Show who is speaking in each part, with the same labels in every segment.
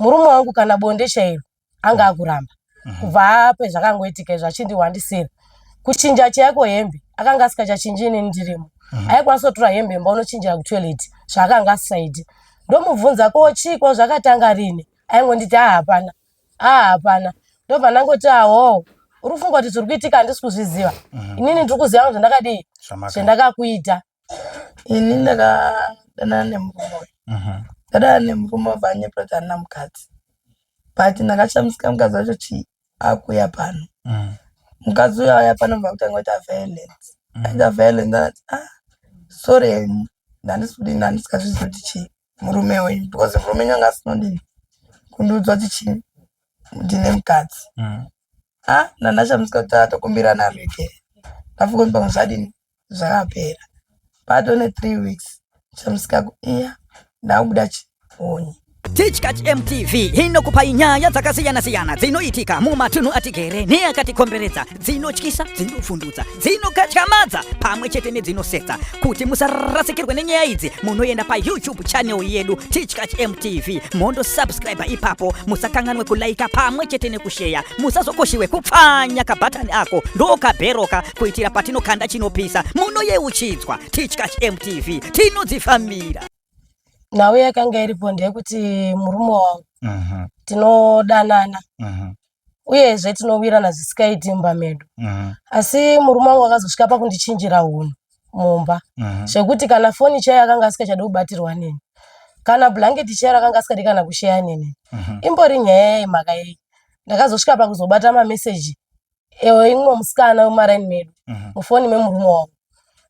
Speaker 1: Murume wangu kana bonde chairo anga akuramba. Kubva ape zvakangoitika izvo achindihwandisira. Kuchinja chaiko hembe akanga asikachachinji inini ndirimo. Aikwanisa kutora hembe mba unochinjira kutoilet zvaakanga asisaiti. Ndomubvunza ko chii ko zvakatanga rini? Aingonditi haa hapana. Haa hapana. Ndobva ndangoti ahoo uri kufunga kuti zviri kuitika handisi kuzviziva. Inini ndiri kuziva zvandakadii zvandakakuita.
Speaker 2: Ini ndakadanana nemurume uyu. Ndadanana nemurume wabva anyepa kuti handina mukadzi. But ndakashamisika mukadzi wacho chii akuuya pano. Mukadzi uyu auya pano bva kutanga kuita violence. Aita violence akati ah sorry henyu ndandisi kudini ndandisikazvizivi kuti chii murume wenyu because murume wenyu anga asinodini kundiudza kuti chii ndine mukadzi. Ah ndandashamisika kuti atokumbirana ruregerero. Ndafunga kuti pamwe zvadini zvakapera patone 3 weeks chamusika iya ndakubuda chihonye.
Speaker 3: Tichkach MTV inokupai nyaya dzakasiyana-siyana dzinoitika mumatunhu atigere neakatikomberedza, dzinotyisa, dzinovhundutsa, dzinokatyamadza pamwe chete nedzinosetsa. Kuti musarasikirwe nenyaya idzi, munoenda paYouTube channel yedu Tichkach MTV mondosubscribe ipapo, musakanganwe kulaika pamwe chete nekusheya. Musazokoshiwe kupfanya kabhatani ako ndokabheroka kuitira patinokanda chinopisa munoyeuchidzwa. Tichkach MTV tinodzifambira.
Speaker 1: Nhau yakanga iripo ndeyekuti murume wangu tinodanana uyezve tinowirana zvisikaiti mumba medu. Asi murume wangu akazosvika pakundichinjira hunhu mumba zvekuti kana foni chaiyo akanga asikachadi kubatirwa neni, kana bhurangeti chairo akanga asikadi kana kusheya neni. Imbori nyaya yemhaka yei? Ndakazosvika pakuzobata mameseji eimwe musikana wemumaraini medu mufoni memurume wangu,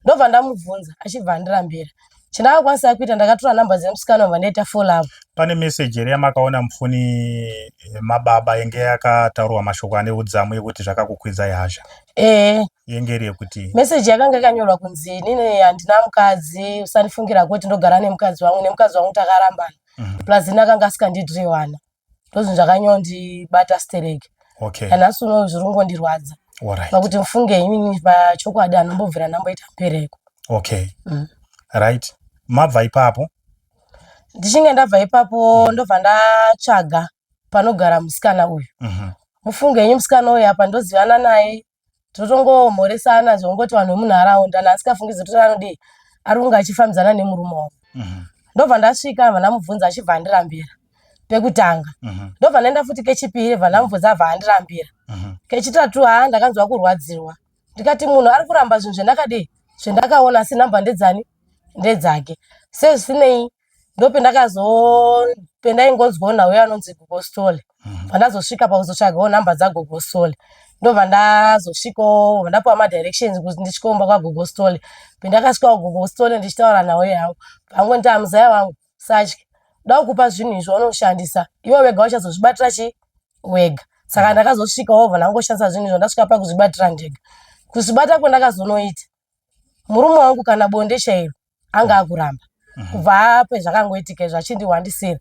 Speaker 1: ndobva ndamubvunza achibva andirambira. Chandakakwanisa kuita ndakatora nhamba dzemusikana ndobva ndaita follow up.
Speaker 4: Pane meseji here yamakaona mufoni mababa yenge yakataurwa mashoko ane udzamu ekuti zvakakukwidzai hasha?
Speaker 1: Ehe.
Speaker 4: Yenge iri yekuti
Speaker 1: meseji yakanga yakanyorwa kunzi inini handina mukadzi, usandifungira kuti ndogara nemukadzi wangu, nemukadzi wangu takarambana. Plus ini akanga asikandidire vana. Ndozvinhu zvakanyondibata stereki.
Speaker 4: Okay.
Speaker 1: Nanhasi uno zviri kungondirwadza.
Speaker 4: Alright.
Speaker 1: Pakuti mufunge inini pachokwadi anombobvira ndamboita mbereko.
Speaker 4: Okay. Right. Mabva ipapo?
Speaker 1: Ndichinge ndabva ipapo ndobva ndatsvaga panogara musikana uyu. Mufunge henyu musikana uyu apa ndozivana naye, totongomhoresana zvongoti vanhu vemunharaunda naasikafungidziri kuti anodii ari kunge achifambidzana nemurume wangu. Ndobva ndasvika ndobva ndamubvunza achibva andirambira pekutanga. Ndobva ndaenda futi kechipiri bva ndamubvunza abva andirambira. Kechitatu haa ndakanzwa kurwadzirwa. Ndikati munhu ari kuramba zvinhu zvendakadii zvendakaona asi nhamba ndedzani ndedzake. Sezvisinei ndopendaingonzwawo nhau yanonzi Gogo Sithole. Pandazosvika pakuzotsvagawo nhamba dzaGogo Sithole ndobva ndazosvikawo ndapuwa madirections kuti ndisvike kumba kwaGogo Sithole. Pendakasvika kuGogo Sithole ndichitaura nhau yangu pangonditi muzaya wangu satya da kukupa zvinhu izvi waunoshandisa iwe wega uchazozvibatira chi wega. Saka ndakazosvikawo bva ndangoshandisa zvinhu izvo ndasvika pakuzvibatira ndega. Kuzvibata kwandakazonoita murume wangu kana bonde chairo anga akuramba. Kubva ape zvakangoitika izvo achindihwandisira.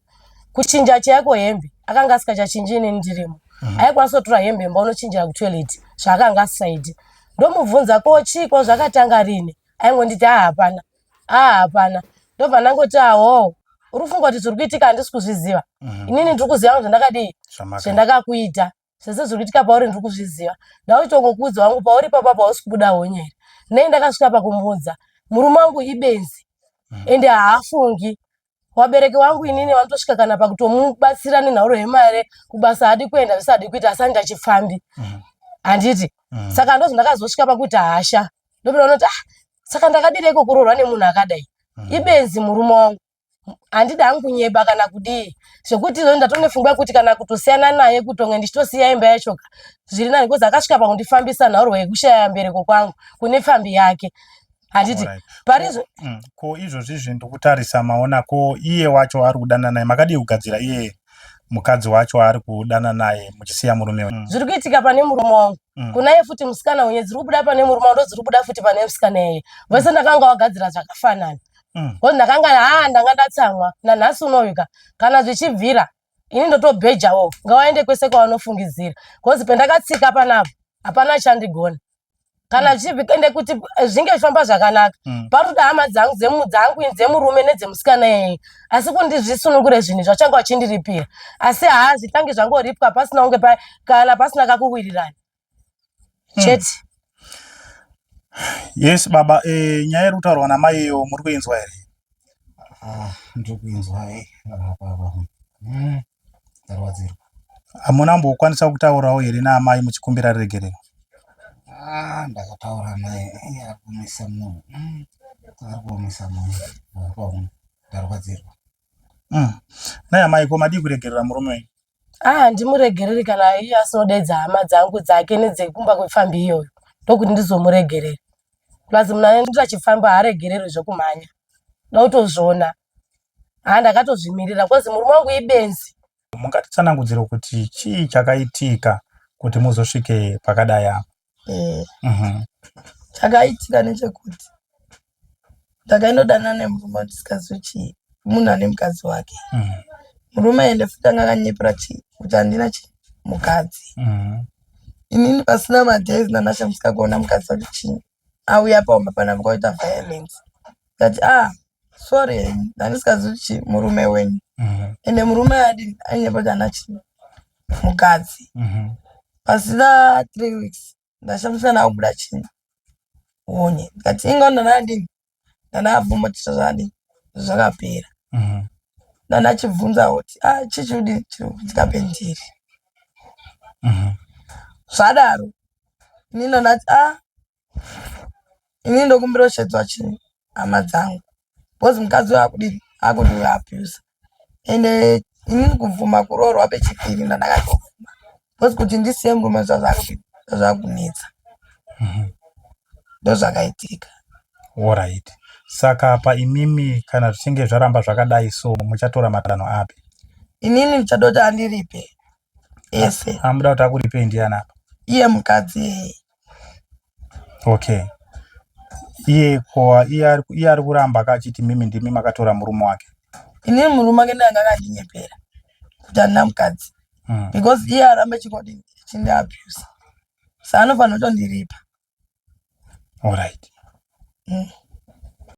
Speaker 1: Kuchinja chaiko hembe akanga asikachachinji inini ndirimo. Aikwanisa kutora hembe mba unochinjira kutoilet zvaakanga asisaiti. Ndomubvunza ko chii ko zvakatanga rini? Aingonditi haa hapana. Haa hapana. Ndobva ndangoti ahoo uri kufunga kuti zviri kuitika handisi kuzviziva. Inini ndiri kuziva zvandakadii zvandakakuita. Zvese zviri kuitika pauri ndiri kuzviziva. Ndauchitongokuudza wangu pauri papa pausi kubuda honye here. Nei ndakasvika pakumuudza. Murume wangu ibenzi ende haafungi. Wabereki wangu inini vanotosvika kana pakutomubatsira nenhauro yemari kubasa haadi kuenda zvese haadi kuita asi anoita chipfambi. Handiti? Saka ndozvandakazosvika pakuita hasha. Ndopinda unoti ah saka ndakadireiko kuroorwa nemunhu akadai. Ibenzi murume wangu. Handidi hangu kunyeba kana kudii zvekuti izvozvo ndatone pfungwa yekuti kana kutosiyana naye kutonge ndichitosiya imba yacho ka zviri nani because akasvika pakundifambisa nhaurwa yekushaya mbereko kwangu kune pfambi yake. Handiti?
Speaker 4: Alright.
Speaker 1: Parizvo
Speaker 4: Ko izvozvi izvi ndikutarisa maona ko iye wacho ari kudana naye makadii kugadzira iye mukadzi wacho ari kudana naye muchisiya murume wenyu?
Speaker 1: Zviri kuitika pane murume wangu. Kunaye futi musikana wenye dziri kubuda pane murume wangu ndodziri kubuda futi pane musikana iyeye. Vese ndakanga wagadzira zvakafanana. Because ndakanga haa ndanga ndatsamwa nanhasi unoyu ka kana zvichibvira ini ndotobhejawo ngawaende kwese kwavanofungidzira because pendakatsika panapa hapana chandigona. Kana zvichibvi ende kuti zvinge zvichifamba zvakanaka. Parikuda hama dzangu dzangu ini dzemurume nedzemusikana iyeye. Asi kuti ndizvisunungure zvinhu izvi vachange vachindiripira. Asi haazvitangi zvangoripwa pasina kunge kana pasina kakuwirirana. Chete.
Speaker 4: Yes baba, nyaya iri kutaurwa namai iyo muri kuinzwa here?
Speaker 5: Ah, ndiri kuinzwa baba. Ndarwadzirwa.
Speaker 4: Hamuna mbokwanisa kutaurawo here naamai muchikumbira ruregerero?
Speaker 5: Ah, ndakataura naye ari kuomesa mwoyo. Ari kuomesa mwoyo. Baba, ndarwadzirwa.
Speaker 4: Naye amai ko madii kuregerera murume wenyu?
Speaker 1: Ah, handimuregereri kana iye asinodeedza hama dzangu dzake nedzekumba kwepfambi iyoyo ndokuti ndizomuregerera. Plus munhu anoita chifambi haaregererwi zvekumhanya. Ndakutozviona. Haa ndakatozvimirira because murume wangu ibenzi.
Speaker 4: Mungatitsanangudzire kuti chii chakaitika kuti muzosvike pakadai apa?
Speaker 2: Chakaitika nechekuti ndakaindodanana nemurume ndisingazivi chii munhu ane mukadzi wake. Murume ende futi anga akanyepera chii kuti handina chii mukadzi. Inini pasina madays ndandashamisika kuona mukadzi wacho chii auya pamba panapa kwaita violence. Ndikati ah sorry henyu ndandisikazivi kuti chii murume wenyu. Ende murume adini ainyepa kuti handina chii mukadzi. Pasina 3 weeks ndashamisika ndakubuda chii honye. Ndikati inga ndandadini ndandabvuma kuti zvadini zvakapera. Ndandachibvunza kuti ah chii chiri chiri kuitika pendiri. Zvadaro inini ndandati ah inini ndokumbira kushedzwa chii hama dzangu because mukadzi uyu akudini akundi abuse ende inini kubvuma kuroorwa pechipiri ndandakatobvuma because kuti ndisiye murume zvazvakudini zvazvakunetsa ndozvakaitika.
Speaker 4: Alright. Saka apa imimi kana zvichinge zvaramba zvakadai so muchatora matanho api?
Speaker 2: Inini ndichada kuti andiripe ese.
Speaker 4: Amuda kuti akuripei ndiani apa?
Speaker 2: Iye mukadzi iyeye.
Speaker 4: Okay. Iye ko iye ari kuramba akachiti mimi ndimi makatora murume wake.
Speaker 2: Inini murume wake ndanga akandinyepera kuti handina mukadzi. Because iye aramba achingodini achindiabuse. Saka anofanira kutondiripa.
Speaker 4: Alright.